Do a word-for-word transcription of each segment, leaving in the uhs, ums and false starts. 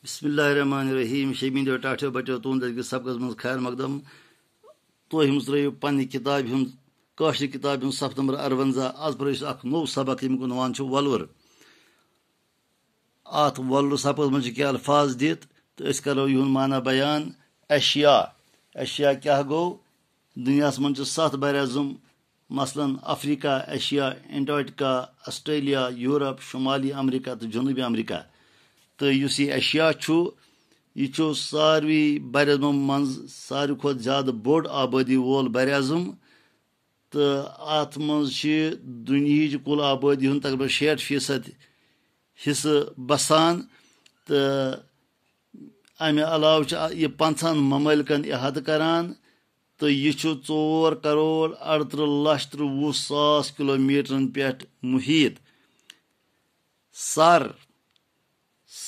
بسم اللہ الرحمن الرحیم۔ شیمین دیو ٹاٹھیو بچو، تُہُنٛد أزکِس سبقس منٛز خیر مقدم۔ تُہۍ ہُم ترٲیِو پننہِ کِتابہِ ہُنٛد، کٲشرِ کِتابہِ ہُنٛد صفہٕ نمبر اَرونٛزاہ۔ آز پرو أسۍ اکھ نوٚو سبق، ییٚمیُک عنوان چھُ وۄلُر۔ اتھ وۄلُر سبقس منٛز چھِ کینٛہہ الفاظ دِتھ تہٕ أسۍ کرو یِہُنٛد معنی بیان۔ ایشیا، ایشیا کیٛاہ گوٚو؟ دُنیاہس منٛز چھِ ستھ براعظم، مثلاً افریقہ، ایشیا، انٹارکٹیکا، آسٹریلیا، یورپ، شمالی امریکہ تہٕ جنوبی امریکہ۔ تہٕ یُس یہِ ایشیا چھُ، یہِ چھُ ساروی براعظمو منٛز ساروی کھۄتہٕ زیادٕ بوٚڑ آبٲدی وول براعظم، تہٕ اتھ منٛز چھِ دُنیہٕچ کُل آبٲدی ہُنٛد تقریباً شیٹھ فیصد حصہٕ بسان، تہٕ امہِ علاوٕ چھُ یہِ پنٛژاہن ممٲلکن احاطہٕ کران، تہٕ یہِ چھُ ژور کرور اَرتٕرٛہ لچھ تہٕ وُہ ساس کلومیٹرن پٮ۪ٹھ محیط۔ سر،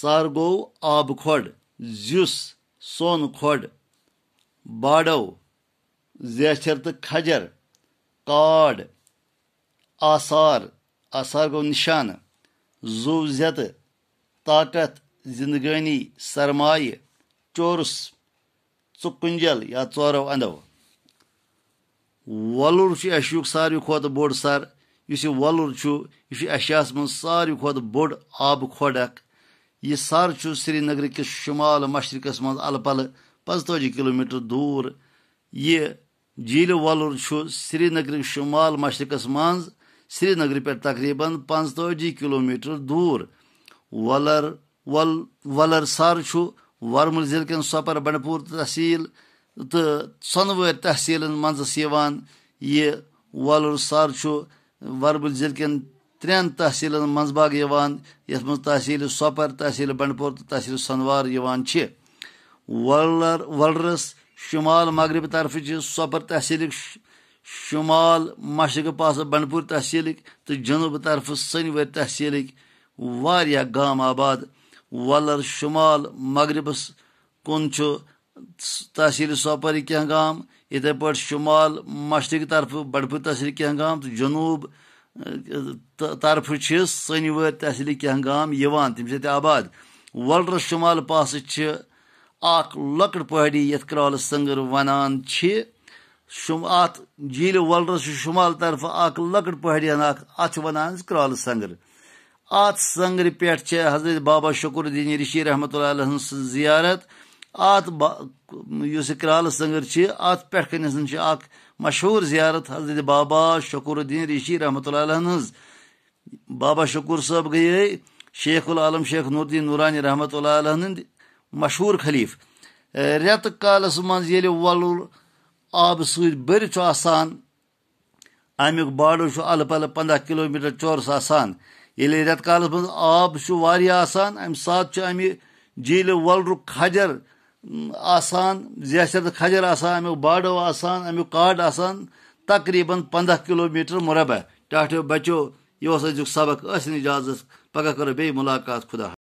سر گوٚو آبہٕ کھۄڈ، زیُس، سۄن کھۄڈ، باڈو، زیچھر تہٕ کھجر، کاڈ، آثار، آثار گوٚو نشانہٕ، زُو زیتہٕ، طاقت، زندگٲنی، سرمایہِ، چورس، ژُکُنجل یا ژورو اندو۔ وۄلُر چھُ ایشیاہُک ساروی کھۄتہٕ بوٚڑ سر۔ یُس یہِ وۄلُر چھُ، یہِ چھُ ایشیاہس منٛز ساروی کھۄتہٕ بوٚڑ آبہٕ کھۄڈ اکھ۔ یہِ سر چھُ سرینگرٕ کِس شمال مشرقس منٛز الہٕ پلہٕ پانٛژتٲجی کلومیٹر دوٗر۔ یہِ جھیٖلہِ وۄلُر چھُ سرینگرٕ شمال مشرقس منٛز سرینگرٕ پٮ۪ٹھ تقریباً پانٛژتٲجی کلومیٹر دوٗر۔ وۄلر، وۄل-، وۄلر سر چھُ ورمُل ضلعہٕ کٮ۪ن سۄپر بنڈپور تحصیل تہٕ سۄنوٲرۍ تحصیلن منٛزس یِوان۔ یہِ وۄلُر سر چھُ ورمُل ضلعہٕ کٮ۪ن ترٛٮ۪ن تحصیلن منٛز باگ یِوان، یَتھ منٛز تحصیل سۄپر، تحصیل بنڈپور تہٕ تحصیل سۄنوار یِوان چھِ۔ وۄلر، وۄلرَس شمال مغرب طرفہٕ چھِ سۄپر تحصیلٕکۍ ش-، شمال مشرق پاسہٕ بنڈپور تحصیلٕکۍ تہٕ جنوب طرفہٕ سنور تحصیلٕکۍ واریاہ گام آباد۔ وۄلر شمال مغربس کُن چھُ تحصیل سۄپرٕکۍ کینٛہہ گام، یِتھے پٲٹھۍ شمال مشرق طرفہٕ بنڈپور تحصیلٕکۍ کینٛہہ گام تہٕ جنوب، ٲ، ط-، طرفہٕ چھِ سنور تحصیلٕکۍ کینٛہہ گام یِوان، تِم چھِ تہِ آباد۔ وۄلرَس شمال پاسہٕ چھِ اکھ لۄکٕٹ پہاڑی، یَتھ کرٛالہٕ سنٛگر وَنان چھِ۔ شُم-، اَتھ جھیٖلہِ وۄلرَس چھُ شُمال طرفہٕ اکھ لۄکٕٹ پہاڑی ہن اکھ، اَتھ چھِ وَنان أسۍ کرٛالہٕ سنٛگر۔ اَتھ سنٛگرِ پٮ۪ٹھ چھِ حضرت بابا شکر الدین رشی رحمتہ اللہ علیہ سٕنٛز زیارت۔ اَتھ با-، یُس یہِ کرٛالہٕ سنٛگر چھِ، اَتھ پٮ۪ٹھ کَنٮ۪تھ چھِ اکھ مشہوٗر زیارت حضرت بابا شکر الدین رشی رحمتہ اللہ علیہ ہٕنٛز۔ بابا شکور صٲب گٔیے شیخ العالم شیخ نور الدین نورانی رحمتہ اللہ علیہ ہٕنٛدۍ مشہوٗر خلیٖفہٕ۔ رٮ۪تہٕ کالس منٛز ییٚلہِ وۄلُر آبہٕ سۭتۍ بٔرِتھ چھُ آسان، اَمیُک باڈو چھُ الہٕ پلہٕ پنٛداہ کلومیٹر چورس آسان۔ ییٚلہِ رٮ۪تہٕ کالس منٛز آب چھُ واریاہ آسان، اَمہِ ساتہٕ چھُ اَمہِ جھیٖلہِ وۄلرُک کھجر، م، آسان، زیچھر تہٕ کھجر آسان، اَمیُک باڈو آسان، اَمیُک کاڈ آسان تقریباً پنٛداہ کلومیٹر مربع۔ ٹاٹھیو بچو، یہِ اوس أزیُک سبق، ٲسِن اجازت، پگاہ کرو بیٚیہِ ملاقات، خدا حافظ۔